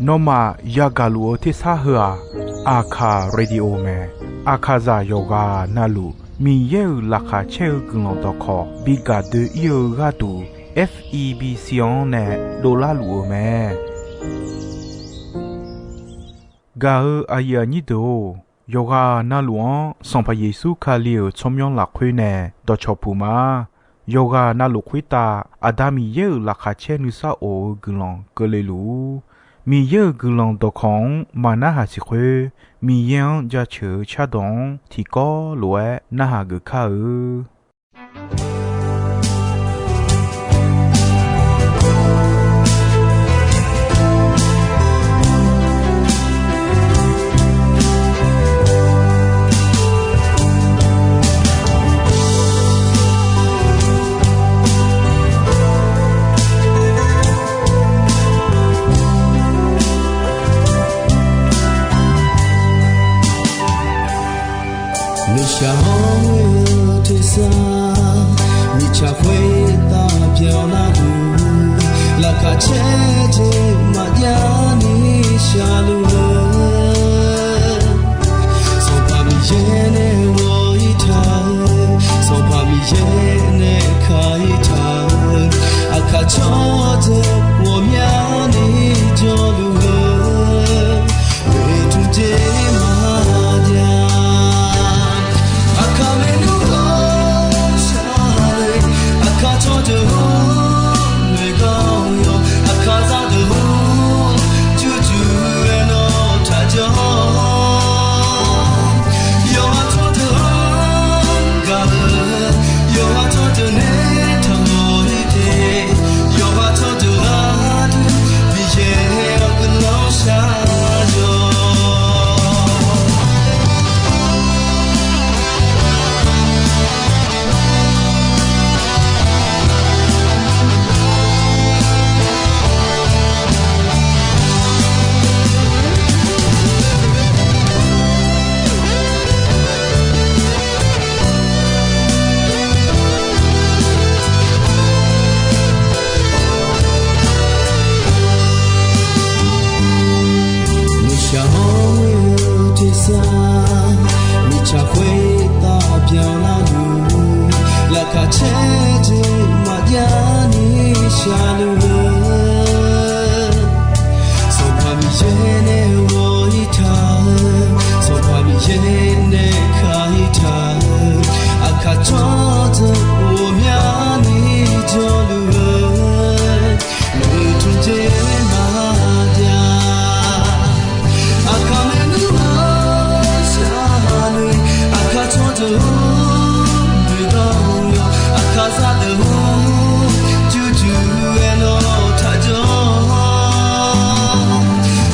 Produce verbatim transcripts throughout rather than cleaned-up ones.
Nawmaf yagaq luf-eu tersar heu-aq, Aqkaq Radio mae. Aqkaqzaq yawqghaq navluf Miqyaer-euq laqkhaq caer-eu guiqlanq dawqkawq bi gaq doe-ir-eu gharduq, F E B C-anr nae dovlar luf-eu mae. Gaq-eu aqyuif aqnyir deuq-or, yawqghaq navluf-anr Sanqpaq Yeqsur Kali-euq tsawrmyanr lafkhoer nae dawqcawq puq ma. Yawqghaq navluf khoertav Aqda Miqyaer-euq laqkhaq caer nuisar of-eu guiqlanq keuvle luf-ur. Miqyaer-euq guiqlanq dawqkawq-anr maqnarhaq siq khoer, Miqyaer-anr jaceuq-eu cardawq-anr tiqkawv lof-aer narhaq geuf kar-eu. Nuishaq hawr-eu tersar, mirtsaq khoertav byanlar-eu, laqkhaq caer jeq maqjav ni shaqluf-eu, Sanqpaq Miqyaer nae ghawq-ir taq-eu, Sanqpaq Miqyaer nae ka-ir taq-eu, aqkaq tsawrdeuq ghawqmyani jawrluf-eu, oeqtmq jeq maqjav. Aqkaq maernmr ghawqshaq-eu, aqkaq tsawrdeuq-or, noeqgar-awr yawq, aqkaq zaqdeuq-or, jurjur-aer nawr taqjanr. Yawqha tsawrdeuq-anr gaq-eu, yawqha tsawrdeuq nae taqmawf-ir te. Yawqha tsawrdeuq gharduq Miqyaer-awr guiqlanq shar-awq. Nuishaq hawr-eu tersar, mirtsaq khoertav byanlar-eu, laqkhaq caer jeq maqjav ni shaqluf-eu, Sanqpaq Miqyaer nae ghawq-ir taq-eu, Sanqpaq Miqyaer nae ka-ir taq-eu, aqkaq tsawrdeuq ghawqmyani jawrluf-eu, oeqtmq jeq maqjav. Aqkaq maernmr ghawqshaq-eu, aqkaq tsawrdeuq-or, noeqgar-awr yawq, aqkaq zaqdeuq-or, jurjur-aer nawr taqjanr.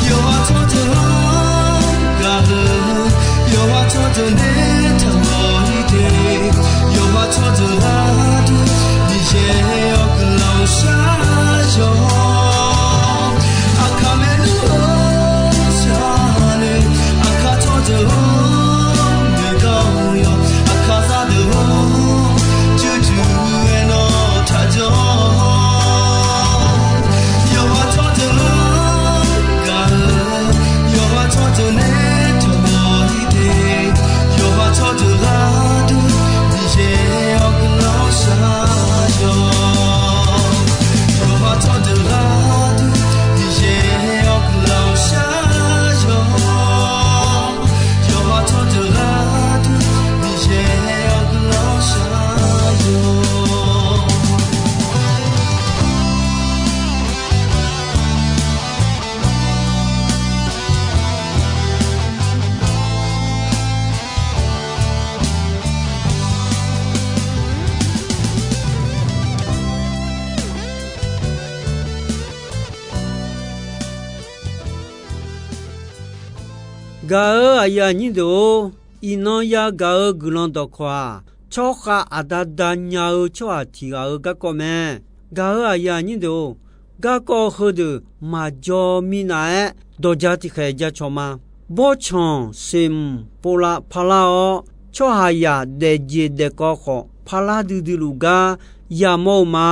Yawqha tsawrdeuq-anr gaq-eu, yawqha tsawrdeuq nae taqmawf-ir te. Yawqha tsawrdeuq gharduq Miqyaer-awr guiqlanq shar-awq. Aqkaq maernmr ghawqshaq-eu, aqkaq tsawrdeuq-or, noeqgar-awr yawq, aqkaq zaqdeuq-or, jurjur-aer nawr taqjanr. Yawqha tsawrdeuq-anr gaq-eu, yawqha tsawrdeuq nae taqmawf-ir te. Yawqha tsawrdeuq gharduq Miqyaer-awr guiqlanq shar-awq. Yawqha tsawrdeuq gharduq Miqyaer-awr guiqlanq shar-awq. Yawqha tsawrdeuq gharduq Miqyaer-awr guiqlanq shar-awq. Gaq-eu aqyuif aqnyir deuq-or, iqnan yagaq-eu guiqlanq dawqkawq-aq, tsawrkhav aqda da nya-eu tsawrhaq tiq ghaq-euq garkawv mae. Gaq-eu aqyuif aqnyir deuq-or, garkawv heudeuq maqjaw minav-aer dawqja tiqkhaeq jacawq ma. Bawrtsanq seqmq povlav parlar-awr, tsawrhaqzaq daefjeq daefkawv khawf parlar duidui luf gar yamawr-eu ma.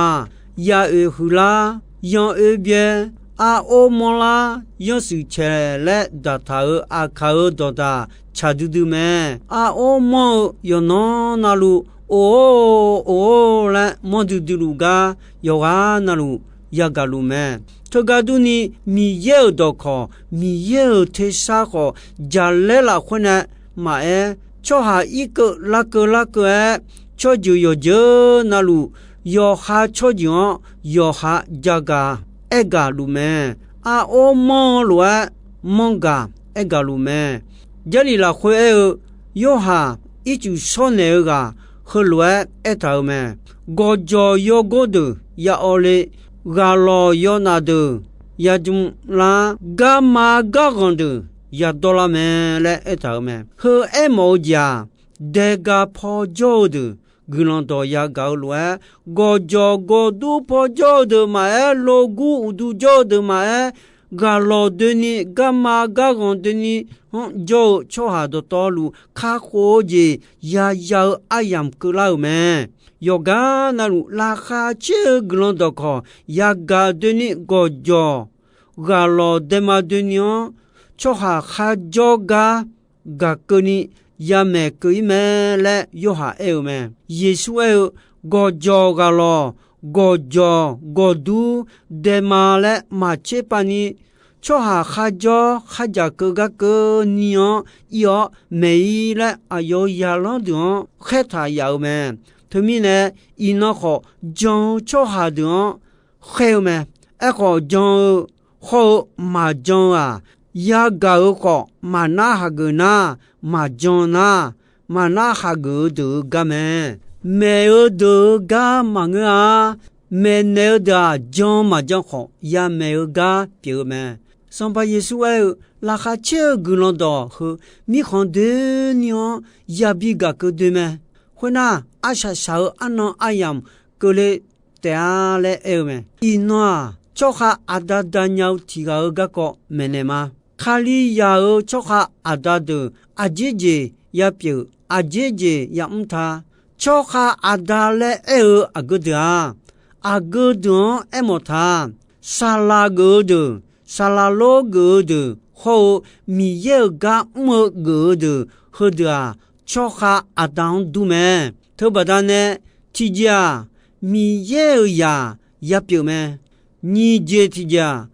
Yaoeq huiqlar, yan oer byaer, Aror manrlar, yanrshuif caeq laer daqtaq-euq Aqkaq-euq dawqdaq tsaq duidui mae. Aror manr-eu yawqnan navluf, or-or, or-or laer manr duidui luf gar, yawqghaq navluf yagaq luf mae. Teugar durni, Miqyaer-euq dawqkawq, Miqyaer-euq tersar khawf, jaqlaer lafkhoer nae maqaer, tsawrhaq irkeuv larkeuv larkeuv-aer, tsawrjeuq yawqjeuq navluf, yawqha tsawrjeuq-anr yawqha jagaq aergaq luf mae. Aror manr-eu lof-aer manr gaq aergaq luf mae. Jarlif lafkhoer aer-eu, Yorhaq ircuf shawr naeq-eu ghaq heulof-aer aertaq-euq mae. Gawqjawq yawgor deuq ya awv le, ghaqlawq yawnaf deuq ya jmr lar, garma garghanq deuq ya dawr lar mae laer aertaq-euq mae. Heu aermawf-eu jeq-aq, daega paw jawr-eu deuq guiqlanq dawq yagaq-eu lof-aer, gawqjawq gawqdur paw jawr-eu deuq maqaer, logur uqdu jawr-eu deuq maqaer, ghaqlawq doeni, garma garghanq doeni-anr jawr-eu tsawrhaq dawqtawvluf kakhof-eu jeq yaya-eu aryamq keuvlar-euq mae. Yawqgar navluf laqkhaq caer-eu guiqlanq dawqkawq yagaq doeni, gawqjawq ghaqlawq daema doeni-anr tsawrhaq kharjawr gar gaqkeuvni yamaeq keuv-ir mae laer Yorhaq aer-eu mae. Yeqsur aer-eu, gawqjawq ghaqlawq, gawqjawq gawqdur, daema laer maqtser pav ni, tsawrhaq kharjawr kharjaq keuv gar keuvni-anr ir-awr maeq-ir laer aqyawf-euq zaqlanr deuq-anr khaertaq yaf-euq mae. Teumirnae, iqnan khawf jan-eu tsawrhaq deuq-anr khaer-eu mae. Aerkhawf, jan-eu hawr-eu maqjan-eu-aq, yagaq-euq khawf maqnar hageuf nar, maqjan nar, maqnar hageuf-eu deuq-eu gar mae. Maeq-eu deuq-eu gar maqngeur-a. Maeqnaeq-eu deuq-aq, jan maqjan khawf, yamaeq-eu gar pyeuf-eu mae. Sanqpaq Yeqsur aer-eu, laqkhaq caer-eu guiqlanq dawq heu mirkhanq doeni-anr yabi gaqkeuv doe mae. Khoernar, arsaq saq-eu arnan aryamq keuvle taef-a laer aer-eu mae. Iqnan-aq, tsawrkhav aqda da nya-eu tiq ghaq-eu garkawv maeqnaeq ma. Kalizaq-euq tsawrkhav aqda deuq aqjeq jeq ya pyeuf, aqjeq jeq ya mr ta. Tsawrkhav aqda laer aer-eu aqgeu deuq-aq, aqgeu deuq-anr aermawf ta. Saqlaq geuf-eu deuq, saqlaq lor geuf-eu deuq hawr-eu, Miqyaer-euq gar mr-eu geuf-eu deuq, heudeuq-aq, tsawrkhav aqda-anr dur mae. Teubaqda nae, tiqjeq-aq, Miqyaer-euq zaq ya pyeuf mae. Nyiq jeq tiqjeq-aq,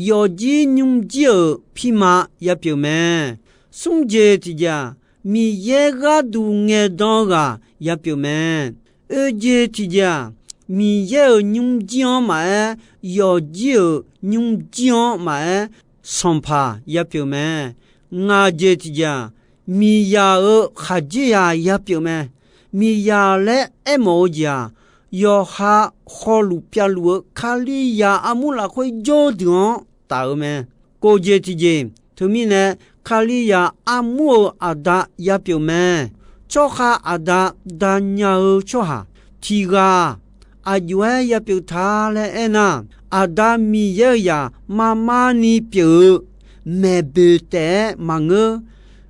yawfjir nymrjir-euq pirma ya pyeuf mae. Smr jeq tiqjeq-aq, Miqyaer gharduq ngaeqdan-eu ghaq ya pyeuf mae. Oe jeq tiqjeq-aq, Miqyaer-euq nymrjir-anr maqaer, yawfjir-euq nymrjir-anr maqaer, sanqpaq ya pyeuf mae. Ngaq jeq tiqjeq-aq, miqzaq-euq khaqdzerzaq ya pyeuf mae. Miqzaq laer aermawf-eu jeq-aq, yawqha hawluf pyavluf-eu Kalizaq armur lafkhoer jawr-eu deuq-anr taf-eu mae. Kof jeq tiqjeq, teumirnae Kalizaq armur-euq aqda ya pyeuf mae. Tsawrkhav aqda da nya-eu tsawrhaq tiq ghaq aqjox-aer ya pyeuf ta laer aernar, Aqda Miqyaer-euq zaq marmarni pyeuf-eu maeqboeq taef-aer maqngeur.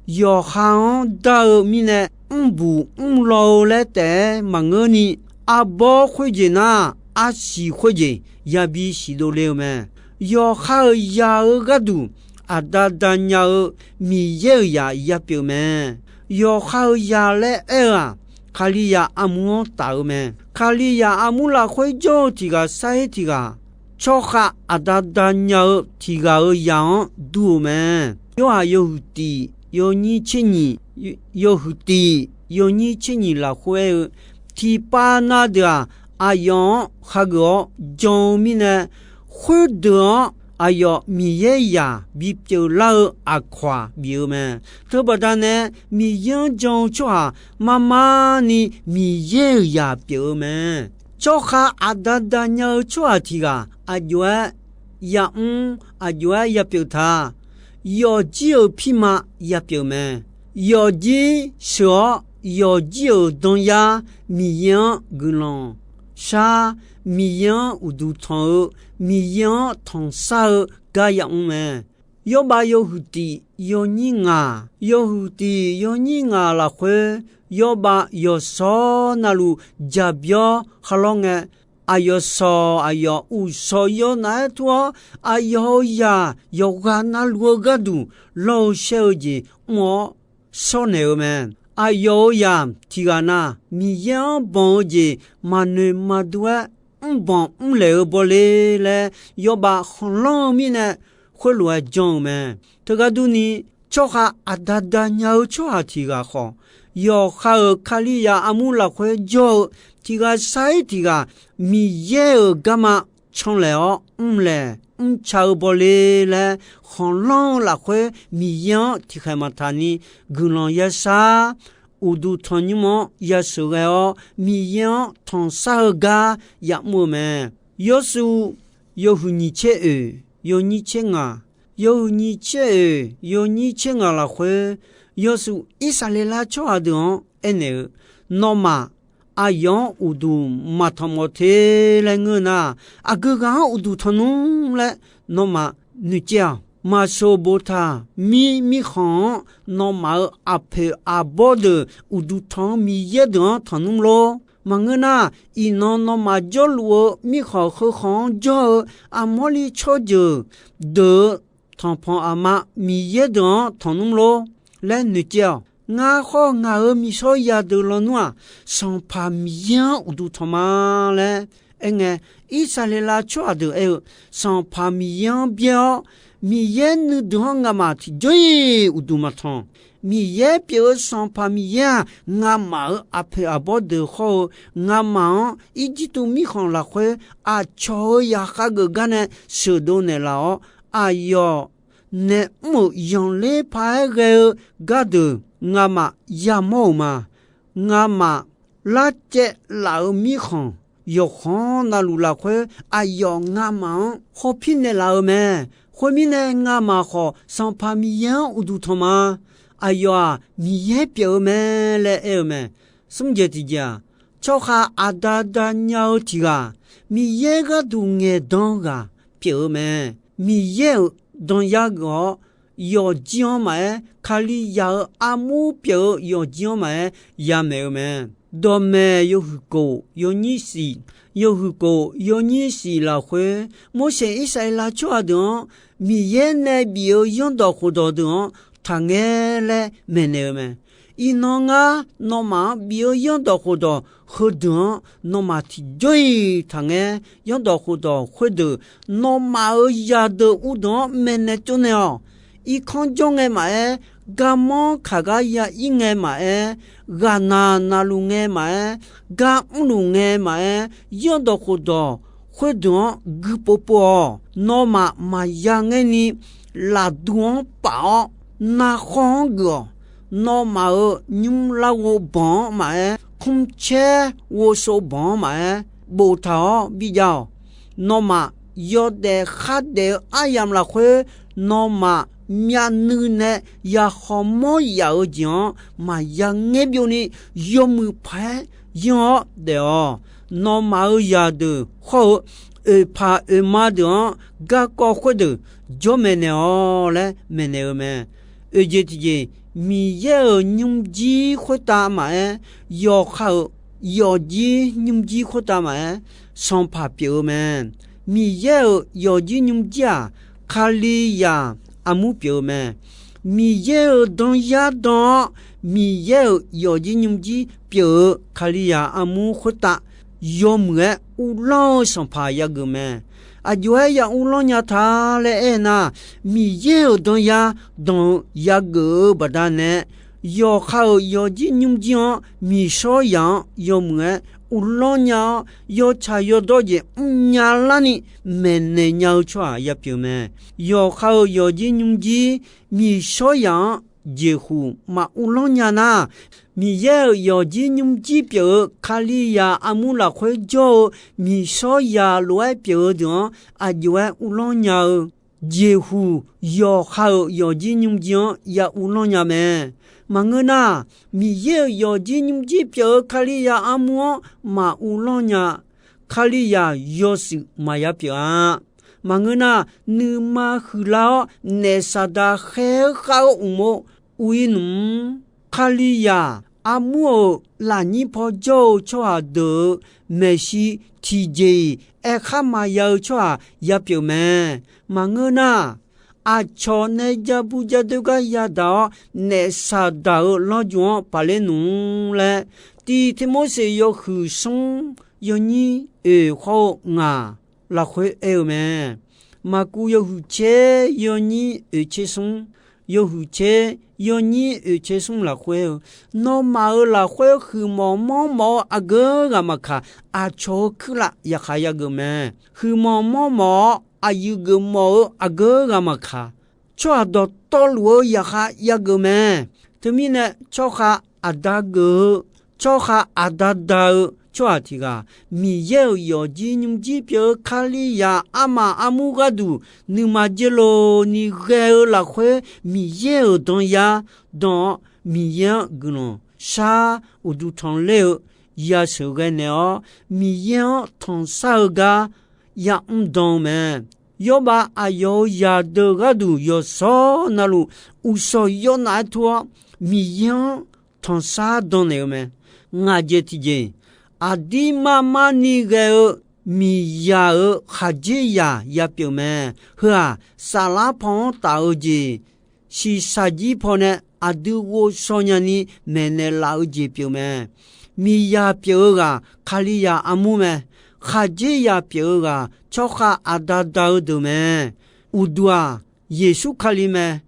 Yawqha-anr dar-eu mirnae mrbuq mrlaw-eu laer taef-aer maqngeurni, arbawr khoerjeq nar, arsiq khoerjeq yabi siqdov le-eu mae. Yawqha-euq zaq-eu gharduq aqda da nya-eu Miqyaer-euq zaq ya pyeuf mae. Yawqha-euq zaq laer aer-eu-aq, Kalizaq armur-anr taf-eu mae. Kalizaq armur lafkhoer jawr-eu tiq ghaq sar-ir tiq ghaq, tsawrkhav aqda da nya-eu tiq ghaq-euq zaq-anr dur-eu mae. Yorhaq yawhuiq tiq yawnyir tser nyiq, yawhuiq tiq yawnyir tser nyiq lafkhoer aer-eu, tiqpav na deuq-aq, aqyawf-anr hageuf-awr jan-eu mirnae, khoerdeuq-anr aqyawf Miqyaer zaq bipyeuf lar-eu aqkawq-aq bif-eu mae. Teubaqda nae, Miqyaer-anr jan-eu tsawrhaq marmarni Miqyaer-euq zaq pyeuf-eu mae. Tsawrkhav aqda da nya-eu tsawrhaq tiq ghaq aqjox-aer yamr, aqjox-aer ya pyeuf ta. Yawfjir-euq pirma ya pyeuf mae. Yawfjir sheuq-awr, yawfjir-euq danyar Miqyaer-anr guiqlanq shar, Miqyaer-anr uqduq tanq-eu, Miqyaer-anr tanqshar-eu gar yamr mae. Yawrbav yawhuiq tiq yawnyir ngaq, yawhuiq tiq yawnyir ngaq lafkhoer, yawrbav yawqshawr navluf jaqbyawr kharlawr ngae, aqyawf shawq aqyawf uqshawq yawnav-aer tur-awr, aqyawf-euq zaq yawqghaq navluf-eu gharduq lawr-eu shaer-eu jeq mr-awr shawrnaeq-eu mae. Aqyawf-euq zaq tiq ghaq na, Miqyaer-anr banq-eu jeq maqnoeq maqdur-aer mrbanq mrlaeq-eu bawle laer yawbav khanqlanr-eu mirnae khoerlof-aer janr-eu mae. Teughaq durni, tsawrhaq aqda da nya-eu tsawrhaq tiq ghaq khawf, yawqha-euq Kalizaq armur lafkhoer jawr-eu tiq ghaq sar-ir tiq ghaq Miqyaer-euq garma canlaeq-awr mrlaeq mrca-eu bawle laer, khanqlanr-eu lafkhoer Miqyaer-anr tiqkhaeq maqtaq ni guiqlanq yashar, uqduq tanqnymr-anr yasheuq ghae-awr Miqyaer-anr tanqsar-eu gar yamr-eu mae. Yawshuif yawhuiq nyiq tser oeq yawnyir tser ngaq, yawhuiq nyiq tser oeq yawnyir tser ngaq lafkhoer, yawshuif Irsaqleqlav tsawrhaq deuq-anr aernaeq-eu, Nawmaf aqyawf-anr uqduq maqtanq mawf te laer ngeur nar, aqgeu ghaq-anr uqduq tanq nmr laer nawmaf noeqcaev-awq. Maqsoq boftaq mir mirkhanq-anr nawmaf-euq aqpoeq aqbawr deuq uqduq tanq-anr Miqyaer deuq-anr tanq nmr lor. Maqngeur nar, iqnan nawmaf jawrluf-eu mirkhanq heukhanq-anr jawr-eu aqmawrli tsawrjeuq deuq-euq tanqpanq aqma Miqyaer deuq-anr tanq nmr lor laer noeqcaev-awq. Ngar khawr ngaq-euq miqshawr zaqdeuq lawnmr-aq, Sanqpaq Miqyaer-anr uqduq tanq ma laer aerngae, Irsaqleqlav tsawrhaq deuq aer-eu, Sanqpaq Miqyaer-anr byaer-awr, Miqyaer nuideuq-anr ngamaf tiqjawr-iq uqduq maqtanq. Miqyaer pyeuf-eu Sanqpaq Miqyaer-aq, ngamaf-euq aqpoeq aqbawr deuq khawr-eu, ngamaf-anr Irjirtuv mirkhanq lafkhoer aqcawq-euq zaqkhav geuf gar nae sheuqdov naeqlaf-awr, aqyawf nae mr-euq zanqler paq-aer ghae-eu gardeuq ngamaf yamawr-euq ma. Ngamaf larcaev laf-euq mirkhanq yawqkhanq navluf lafkhoer aqyawf ngamaf-anr hawpir naeqlaf-eu mae. Khoermirnae, ngamaf khawf Sanqpaq Miqyaer-anr uqduq tanq ma. Aqyawf-aq, Miqyaer pyeuf-eu mae laer aer-eu mae. Smr jeq tiqjeq-aq, tsawrhaq aqda da nya-eu tiq ghaq, Miqyaer gharduq ngaeqdan ghaq pyeuf-eu mae. Miqyaer-euq danyar geuf-awr, yawfjir-anr maqaer, Kalizaq-euq armur pyeuf-eu yawfjir-anr maqaer, yamaeq-eu mae. Dawqmaeq yawhuiq kof yawnyir shif, yawhuiq kof yawnyir shif lafkhoer, Morseq Irsaqleqlav tsawrhaq deuq-anr Miqyaer nae bif-eu zanrdawq khofdawq deuq-anr taqngae laer maeqnaeq-eu mae. Iqnan ngar nawmaf-anr bif-eu zanrdawq khofdawq heudeuq-anr nawmaf tiqjawr-iq taqngae. Zanrdawq khofdawq khoerdeuq nawmaf-euq zaqdeuq uvdeuq-anr maeqnaeq tsovnaeq-awq. Irkanr jawr ngae maqaer, garmanr kaq gar ya ir ngae maqaer, ghaqnaq naqluf ngae maqaer, gar mrluf ngae maqaer, zanrdawq khofdawq khoerdeuq-anr guipov pov-awq. Nawmaf maqya ngaer ni, lafdu-anr paf-awr, narkhawr-anr geuf-awq. Nawmaf-euq nymr larghov banq-anr maqaer, kmrcaer ghovsov banq-anr maqaer, boftaq-awr bijav-awq. Nawmaf yawdaef khardaef-eu aryamq lafkhoer, nawmaf myavnuiv nae yakhawf mawr yaf-eu jeq-anr maqya ngaer byovni, yawmuiq paq-aer yanr-awr daef-awq. Nawmaf-euq zaqdeuq khawr-eu oeqpaq oeqma deuq-anr garkawv khoerdeuq jawr maeqnaeq-awq laer maeqnaeq-eu mae. Oeq jeq tiqjeq, Miqyaer-euq nymrjir khoertav maqaer, yawqha-euq yawfjir nymrjir khoertav maqaer, sanqpaq pyeuf-eu mae. Miqyaer-euq yawfjir nymrjir-aq, Kalizaq armur pyeuf-eu mae. Miqyaer-euq danyar dan-awr, Miqyaer-euq yawfjir nymrjir pyeuf-eu Kalizaq armur khoertav yawmuiq-aer uvlanr-eu sanqpaq yageuf mae. Aqjox-aer ya uvlanr nya ta laer aernar, Miqyaer-euq danyar danq-eu yageuf-eu baqdanae, yawqha-euq yawfjir nymrjir-anr miqshawr zaq-anr yawmuiq-aer uvlanr nya-awr, yawtsaq yawdawr jeq mrnya larni maeqnaeq nya-eu tsawrhaq yapyeuf mae. Yawqha-euq yawfjir nymrjir miqshawr zaq-anr jeqhuq maq uvlanr nya nar, Miqyaer-euq yawfjir nymrjir pyeuf-eu Kalizaq armur lafkhoer jawr-eu miqshawr zaq lof-aer pyeuf-eu deuq-anr aqjox-aer uvlanr nya-eu jeqhuq, yawqha-euq yawfjir nymrjir-anr ya uvlanr nya mae. Maqngeur nar, Miqyaer-euq yawfjir nymrjir pyeuf-eu Kalizaq armur-anr maq uvlanr nya. Kalizaq yawshuif maqya pyeuf-a. Maqngeur nar, nuima huiqlar-awr naef Saqdaq khaer-eu khav-eu uqmov uv-ir nmr. Kalizaq armur-euq lafnyir paw jawr-eu tsawrhaq deuq-euq maeqshi tiqjeq-iq aerkhar maqya-eu tsawrhaq ya pyeuf mae. Maqngeur nar, aqcawq nae ja bu ja doer gar yadaq-awr, naef saqdaq-euq lanrju-anr paqler nmr laer, tiq Tirmorseq yawhuiq smr yawnyir oeq khawr-eu ngaq lafkhoer aer-eu mae. Maqkuv yawhuiq tser yawnyir oeq tser smr, yawhuiq tser yawnyir oeq tser smr lafkhoer aer-eu, nawmaf-euq lafkhoer huiqmawf mawrmawf-eu aqgeu ghaq maqkaq, aqcawq-euq kuirlaf yaqkhaq yageuf mae. Huiqmawf mawrmawf-awr aqyuif geufmawf-eu aqgeu ghaq maqkaq, tsawrhaq dawqtawvluf-eu yaqkhaq yageuf mae. Teumirnae, tsawrkhav aqda geuf-eu, tsawrkhav aqda da-eu tsawrhaq tiq ghaq, Miqyaer-euq yawfjir nymrjir pyeuf-eu Kalizaq armaf armur gharduq nuima dzeurloni ghae-eu lafkhoer, Miqyaer-euq danyar dan-awr, Miqyaer-anr guiqlanq shar uqduq tanqler-eu yasheuq ghae naeq-awr, Miqyaer-anr tanqshar-eu gar yamr dan-eu mae. Yawrbav aqyawf-euq zaqdeuq gharduq yawqshawr navluf uqshawq yawnaf-aer tur-awr, Miqyaer-anr tanqshar dan naeq-eu mae. Ngaq jeq tiqjeq, aqdir marmarni ghae-eu miqzaq-euq khaqdzerzaq ya pyeuf mae. Heu-aq, saflar paw-anr taf-eu jeq, shiqshaq jir pawnae aqdui ghovshaw nyani maeqnaeq laf-eu jeq pyeuf mae. Miqzaq pyeuf-eu ghaq Kalizaq armur mae. Khaqdzerzaq pyeuf-eu ghaq tsawrkhav aqda da-eu deuq mae. Uqduq-aq, Yeqsur Kali mae.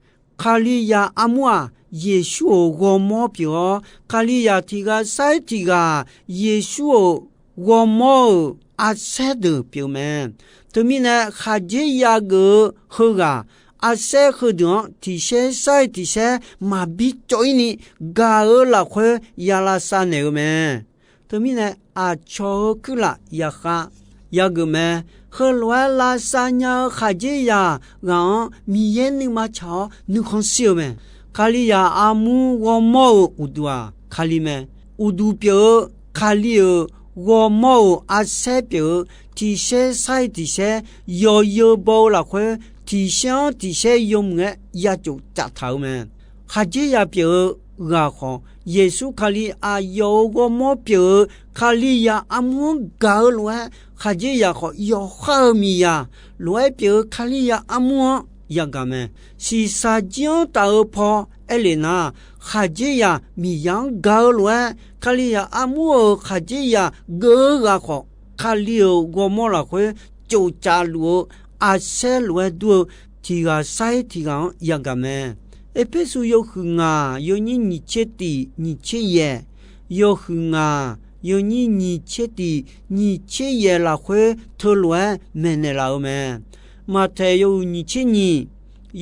Kalizaq armur-aq, Yeqsur-euq ghawrmawr pyeuf-awr, Kalizaq tiq ghaq sair tiq ghaq Yeqsur-euq ghawrmawr-euq arsaer deuq pyeuf mae. Teumirnae, khaqdzerzaq geuf-eu heughaq arsaer heudeuq-anr tiq saer sair tiq saer maqbi cawv-ir ni gaq-eu lafkhoer ya lavsav naeq-eu mae. Teumirnae, aqcawq-euq kuirlaf yaqkhav yageuf mae. Heulof-aer lavsav nya-eu khaqdzerzaq ghaq-anr Miqyaer nuima tsaq-awr nuikhanr shir-eu mae. Kalizaq armur ghawrmawr-euq uqduq-aq, Kali mae. Uqduq pyeuf-eu Kali-euq ghawrmawr-euq arsaer pyeuf-eu tiq saer sair tiq saer yawzeu baw-eu lafkhoer, tiq saer-anr tiq saer yawmuiq-aer ya cof caf taq-eu mae. Khaqdzerzaq pyeuf-eu ghaq khawf, Yeqsur Kali aqyawf-euq ghawrmawr pyeuf-eu Kalizaq armur-anr gaq-eu lof-aer, khaqdzerzaq khawf yawqha-euq miqzaq lof-aer pyeuf-eu Kalizaq armur-anr yagaq mae. Shiqshaq jir-anr taf-eu paw aerlef nar, khaqdzerzaq miqzaq-anr gaq-eu lof-aer, Kalizaq armur-euq khaqdzerzaq geuf-eu ghaq khawf, Kali-euq ghawrmawr lafkhoer cof caf luf-eu arsaer lof-aer dur-eu tiq ghaq sair tiq ghaq-anr yagaq mae. Erpersu yawhuiq ngaq yawnyir nyiq tser tiq nyiq tser yaeq, yawhuiq ngaq yawnyir nyiq tser tiq nyiq tser yaeq lafkhoer teulof-aer maeqnaeq laf-eu mae. Maqtaeq yawhuiq nyiq tser nyiq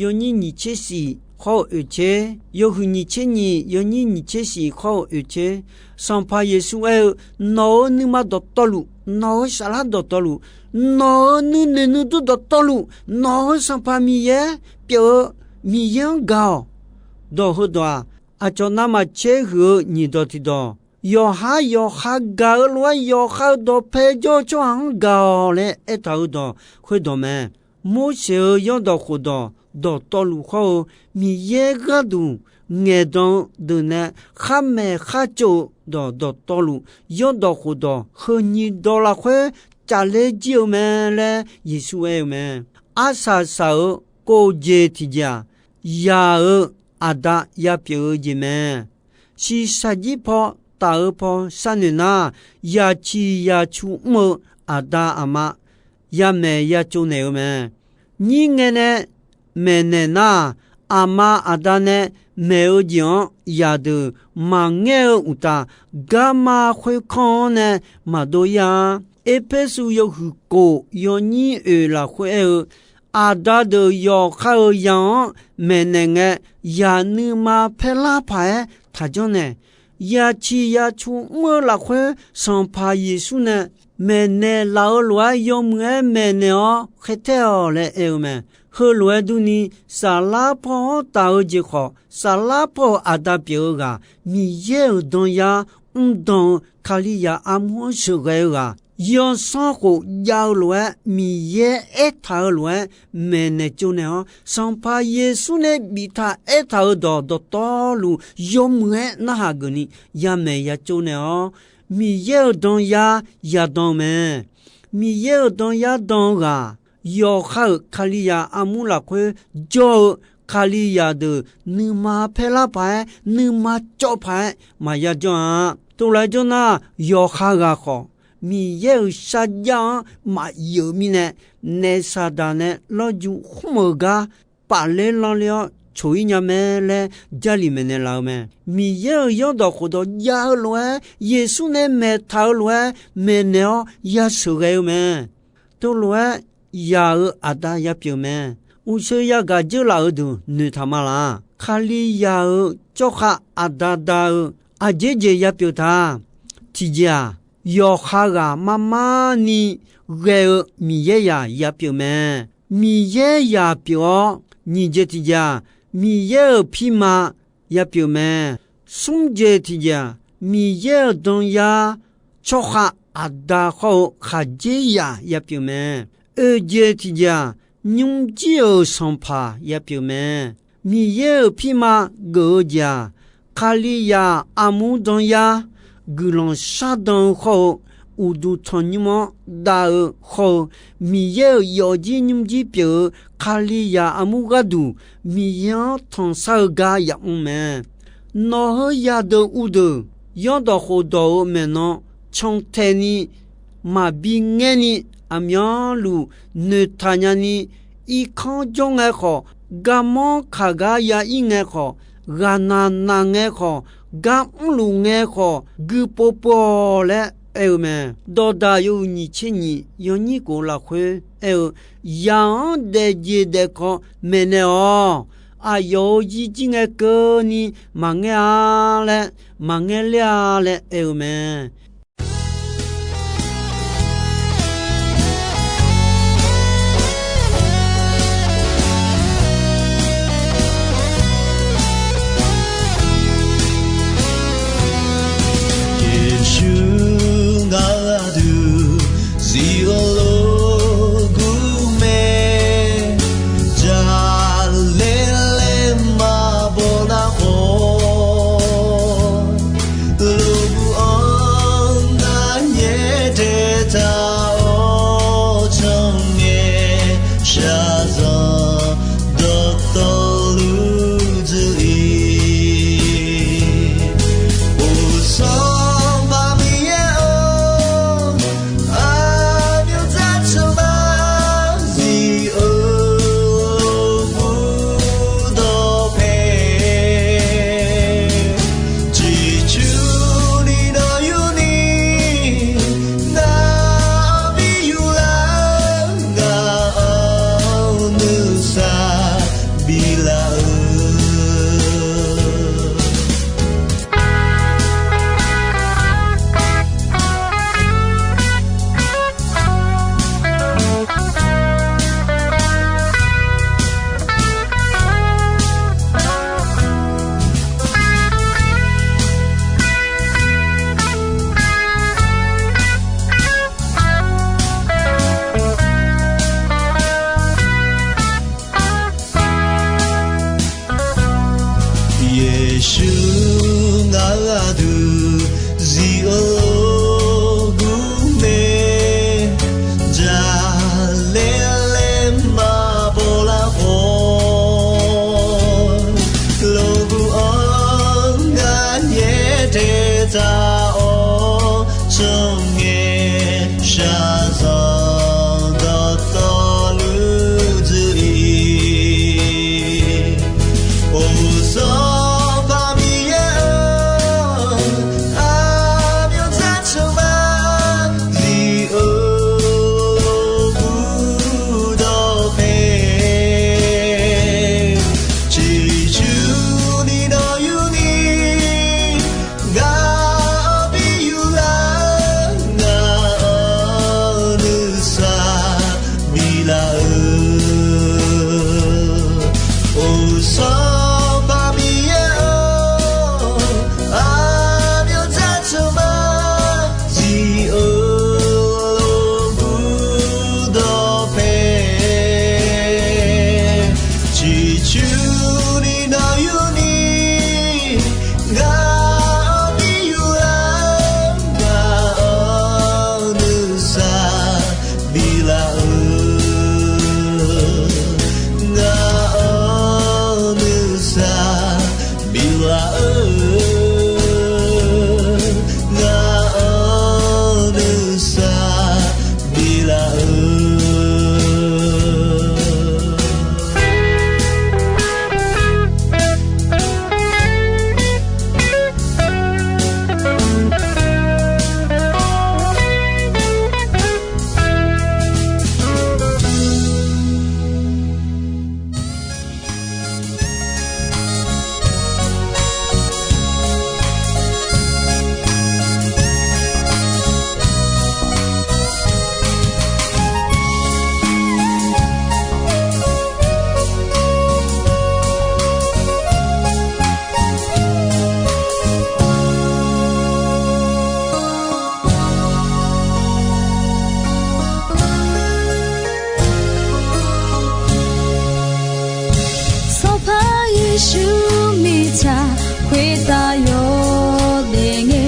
yawnyir nyiq tser shif khawr-eu oeq tser, yawhuiq nyiq tser nyiq yawnyir nyiq tser shif khawr-eu oeq tser, Sanqpaq Yeqsur aer-eu, nawq-euq nuima dawqtawvluf, nawq-euq saflar dawqtawvluf, nawq-euq nuinoeq nuidur dawqtawvluf, nawq-euq Sanqpaq Miqyaer pyeuf-eu Miqyaer-anr gaq-awq. Dawq heudawq-aq, aqcawq navmaqtser huiq-eu nyiq dawq tiqdawq, yawqhar yawqha gaq-eu lof-aer yawqha-euq dawqpae jawr-eu tsawrhaq-anr gaq-awq laer aertaq-eu dawq khoerdawq mae. Morseq-euq yawrdawq khofdawq dawqtawvluf khawr-eu Miqyaer gharduq ngaeqdan-eu deuq nae khar maeq khar tsov-eu dawq dawqtawvluf yawrdawq khofdawq heu nyiq dawq lafkhoer cafler jir-eu mae laer Yeqsur aer-eu mae. Arsaq saq-euq kov jeq tiqjeq-aq, yaq-euq aqda yapyeuf-eu jeq mae. Shiqshaq jir paw taf-eu paw sharnoeq nar, yaqciq yaqcu mr-eu aqda aqma yamaeq yatsov naeq-eu mae. Nyir ngae nae maeqnaeq nar, aqma aqda nae maeq-eu jeq-anr zaqdeuq maqngaer-eu uqtaf, garma khoerkanr-anr nae maqdov-ir-a. Erpersu yawhuiq kof yawnyir oeq lafkhoer aer-eu, aqda deuq yawqha-euq zaq-anr maeqnaeq ngae, zaq nuima paerlar paq-aer taqjanr nae, yaqciq yaqcu mr-eu lafkhoer Sanqpaq Yeqsur nae maeqnaeq laf-eu lof-aer yawmuiq-aer maeqnaeq-awr khaertaer-awq laer aer-eu mae. Heulof-aer durni, saflar paw-anr taf-eu jeq khawf, saflar paw-euq aqda pyeuf-eu ghaq, Miqyaer-euq danyar mrdan-eu Kalizaq armur-anr sheuqghae-eu ghaq, Yawsanr khof jav-eu lof-aer, Miqyaer aertaq-eu lof-aer maeqnaeq tsovnaeq-awr, Sanqpaq Yeqsur nae biftaq aertaq-euq dawq dawqtawvluf yawmuiq-aer narhaq geufni yamaeq ya tsovnaeq-awr, Miqyaer-euq danyar ya dan-eu mae. Miqyaer-euq danyar dan-eu ghaq, yawqha-euq Kalizaq armur lafkhoer jawr-eu Kalizaq deuq nuima paerlar paq-aer, nuima cawv paq-aer maqya jawr-a. Tov laer jawr nar, yawqha ghaq khawf, Miqyaer-euq sharjav-anr maqyeuq mirnae, naef Saqdaq nae lawrju khmr-euq gar pafler lanrler-awr coq-ir nya mae laer Jarlif maeqnaeq laf-eu mae. Miqyaer-euq yawrdawq khofdawq jav-eu lof-aer, Yeqsur nae maeqtaq-eu lof-aer maeqnaeq-awr ya sheuqghae-eu mae. Teulof-aer yaq-euq aqda ya pyeuf mae. Uqshoe yagaq dzeurlaf-euq deuq noeqtaq ma laq. Kalizaq-euq tsawrkhav aqda da-eu aqjeq jeq ya pyeuf ta. Tiqjeq-aq, yawqha ghaq mar mar ni ghae-eu Miqyaer zaq ya pyeuf mae. Miqyaer zaq pyeuf-awr, nyiq jeq tiqjeq-aq, Miqyaer-euq pirma ya pyeuf mae. Smr jeq tiqjeq-aq, Miqyaer-euq danyar tsawrkhav aqda khawr-eu khaqdzerzaq ya pyeuf mae. Oeq jeq tiqjeq-aq, nymrjir-euq sanqpaq ya pyeuf mae. Miqyaer-euq pirma geuf-eu jeq-aq, Kalizaq armur danyar guiqlanq shardan-eu khawr-eu uqduq tanqnymr-anr dav-eu khawr-eu, Miqyaer-euq yawfjir nymrjir pyeuf-eu Kalizaq armur gharduq Miqyaer-anr tanqshar-eu gar yamr mae. Nawq heu yadeuq uvdeuq, yawrdawq khofdawq-euq maeqnan cantae ni maqbi ngaer ni, aqmyanluf noeqtaq nyani, irkanr jawr ngae khawf, garmanr kaq gar ya ir ngae khawf, ghaqnaq naq ngae khawf, gar mrluf ngae khawf, guipov pov-awq laer aer-eu mae. Dawqdaq yawhuiq nyiq tser nyiq yawnyir khof lafkhoer aer-eu, yaq-anr daefjeq daefkawv maeqnaeq-awq. Aqyawf-euq yirjir ngae keuvni maqngaer-a laer, maqngaer ler-a laer aer-eu mae. Yeqsur ngar aqdui zif-eu lof gur mae. Jaqlaer laer maqbaw nar khawf, lof gur-anr ngar nyaer dae taq-awr, tsawrngae shaqzanq dawqtawvluf dzuif-ir. Uqsanq Miqyaer-or, aqmyanluf tsawrhaq zif-eu lof gur dawqpae, ciqcurni nawq yurni, nar bi yur lar, ngaq-anr nuisar biflaf-eu. Yeqsur ngar aqdui zif-eu lof gur mae. Jaqlaer laer maqbaw lar khawf, lof gur-anr ngar nyaer dae taq-awr, tsawrngae shaqzanq dawqtawvluf dzuif-ir. Uqsanq Miqyaer-or, aqmyanluf tsawrhaq zif-eu lof gur dawqpae, ciqcurni nawq yurni, ngaq-anr bi yur lar, ngaq-anr nuisar biflaf-eu. Uqsanq Miqyaer-or, aqmyanluf tsawrhaq zif-eu Yeqsur mirtsaq khoertav yawdaef ngae,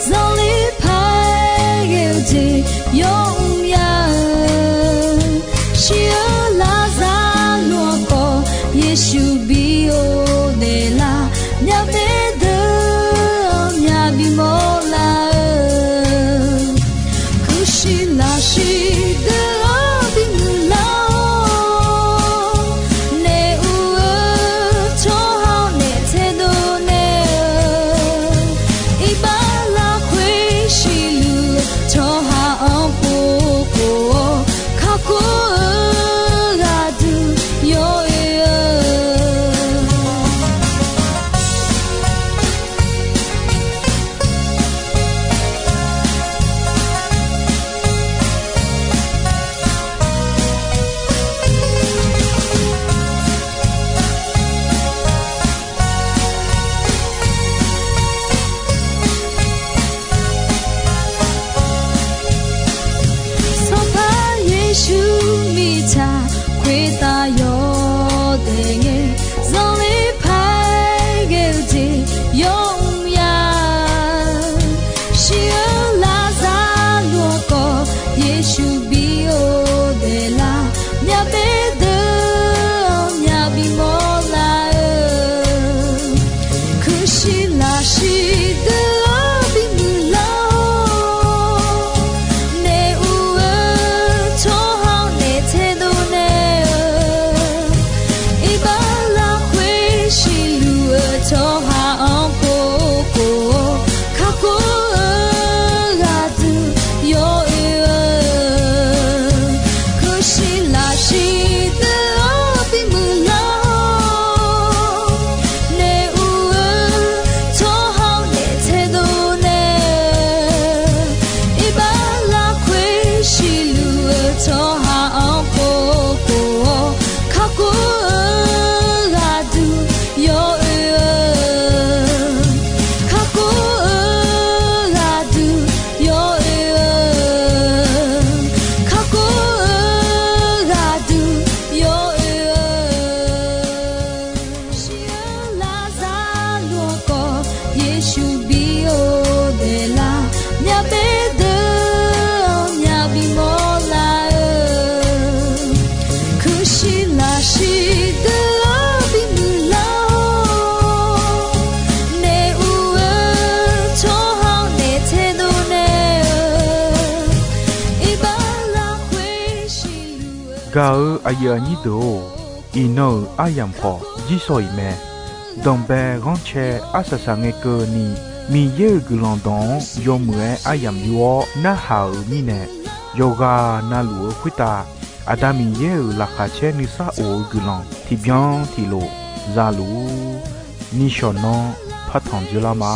zanqler paq-aer ghae-eu jeq yawmr ya-eu. Shir-eu Laqzaqloq-anr khawf Yeqsur bi ghofdaef lar, myavbaef deuq-anr myaq bimawr lar-eu. Kuirshiq lafshiq deuq-anr bimuiq lar-awr, naef uv-eu tsawrhaq-anr naef taedov naeq-eu, iqbax lafkhoer siqluf-eu tsawrhaq-anr pov khof-awr, kakhof-eu ghaqduq yawoe-eu. Sanqpaq Yeqsur mirtsaq khoertav yawdaef ngae, zanqler paq-aer ghae-eu jeq yawmr ya-eu. Shir-eu Laqzaqloq-anr khawf Yeqsur bi ghofdaef lar, myavbaef deuq-anr myaq bimawr lar-eu. Kuirshiq lafshiq deuq-anr bimuiq lar-awr, naef uv-eu tsawrhaq-anr naef taedov naeq-eu, iqbax lafkhoer siqluf-eu tsawrhaq-anr pov khof-awr, kakhof-eu ghaqduq yawoe-eu. Kuirshiq lafshiq deuq-anr bimuiq lar-awr, naef uv-eu tsawrhaq-anr naef taedov naeq-eu, iqbax lafkhoer siqluf-eu tsawrhaq-anr pov khof-awr, kakhof-eu ghaqduq yawoe-eu. Kakhof-eu ghaqduq yawoe-eu. Kakhof-eu ghaqduq yawoe-eu. Shir-eu Laqzaqloq-anr khawf Yeqsur bi ghofdaef lar, myavbaef deuq-anr myaq bimawr lar-eu. Kuirshiq lafshiq deuq-anr bimuiq lar-awr, naef uv-eu tsawrhaq-anr naef taedov naeq-eu, iqbax lafkhoer siqluf-eu. Gaq-eu aqyuif aqnyir deuq-or, iqnan-euq aryamq khawf jirsawq iq mae. Danqbae ghanrcae arsaq saq ngae keuvni, Miqyaer-euq guiqlanq dawq-anr yawmuiq-aer aryamq yur-awr narhaq-euq mirnae, yawqghaq navluf-eu khoertav Aqda Miqyaer-euq laqkhaq caer nuisar of-eu guiqlanq tiqbyan tiqlof za luf-ur. Nishawq nanr partanq dzoerlar ma.